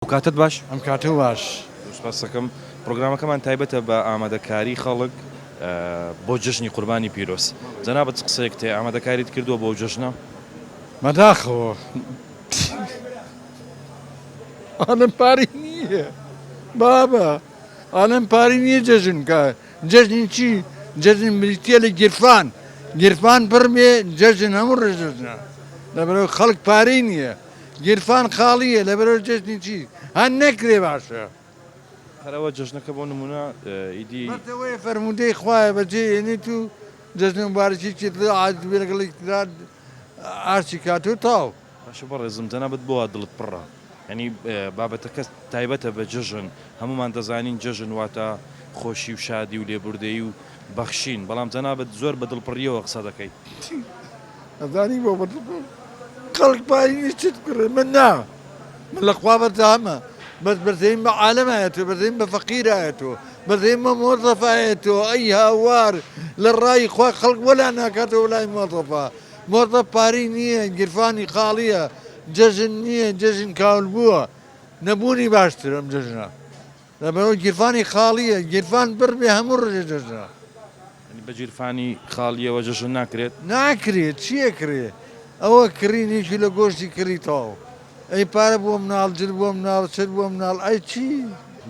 ئەو کاتەت باش. ئەم کاتەو باش. زۆر سوپاست دەکەم. پرۆگرامەکەمان تایبەتە بە ئامادەکاری خەڵک بۆ جەژنی قوربانی پیرۆز. جەنابت چ قسەیەکت هەیە؟ ئامادەکاریت کردووە بۆ ئەو جەژنە؟ بەداخەوە عالەم پارەی نییە بابە عالەم پارەی نییە جەژن بکا جەژنی چی؟ جەژن بریتییە لە گیرفان گیرفان پڕ بێ جەژن هەموو ڕۆژ جەژنە لەبەرئەوە خەڵک پارەی نییە گیرفان خاڵیە لەبەرئەوە جەژنی چی هەر نەکرێ باشە. هەر ئەوە جەژنەکە بۆ نمونە ئیدی. بەس ئەوەیە فەرموودەی خوایە بەجێ ئێنیت و جەژنە موبارەکی چێتر عاجز بێ لەگەڵ یەکترا ئاشتی کات و تاو. باشە بەڕێزم جەنابت بۆ وا دڵت پڕە یانی بابەتەکە تایبەتە بە جەژن هەموومان دەزانین جەژن واتە خۆشی و شادی و لێبوردەیی و بەخشین بەڵام جەنابت زۆر بە دڵپڕیەوە قسە دەکەی. ئەزانی بۆ بە دڵپڕ خەڵک پارەی نیە چت بکڕێ من نا من لە خوا بەردەوامە بەس بەزەیم بە عالەم ئایەتەوە بەزەیم بە فەقیر ئایەتەوە بەزەیم بە مۆزەف ئایەتەوە ئەی هاوار لە ڕای خوا خەڵک وەلا ناکاتەوە لای مۆزەفا مۆزەف پارەی نییە گیرفانی خاڵیە جەژن نییە جەژن کاول بووە نەبوونی باشتر ئەم جەژنە لەبەرئەوەی گیرفانی خاڵیە گیرفان پڕ بێ هەموو ڕۆژێ جەژنە. یانی بە گیرفانی خاڵیەوە جەژن ناکرێت؟ ناکرێت چی ئەکرێ ئەوە کڕین یەکی لە گۆشتی کڕی تەواو ئەی پارە بۆ مناڵ جل بۆ مناڵ شت بۆ مناڵ ئەی چی؟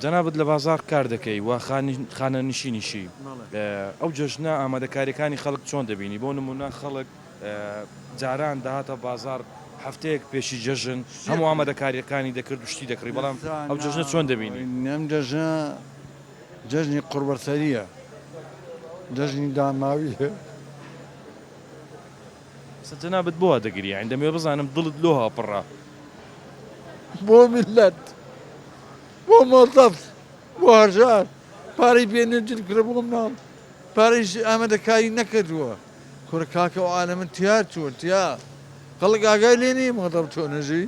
جەنابت لە بازاڕ کار دەکەی و خانەنشینیشی ئەو جەژنە ئامادەکاریەکانی خەڵک چۆن دەبینی بۆ نمونە خەڵک جاران دەهاتە بازاڕ هەفتەیەک پێشی جەژن هەموو ئامادەکارییەکانی دەکرد و شتی دەکڕی، بەڵام ئەو جەژنە چۆن دەبینی؟ ئەم جەژنە جەژنی قوڕبەسەرییە، جەژنی داماوییە. ئێستا جەنابت بۆ وا دەگری؟ یانی دەمەوێت بزانم دڵت لۆ ها پڕە؟ بۆ میللەت، بۆ مۆزەف، بۆ هەژار، پارەی پێ نییە جل بکڕێ بۆ مناڵ، پارەی ئامادەکاری نەکردووە. کورە کاکە ئەو عالەمە تیا چووە تیا خەڵک ئاگای لێ نییە مۆدەڵ چۆن ئەژی.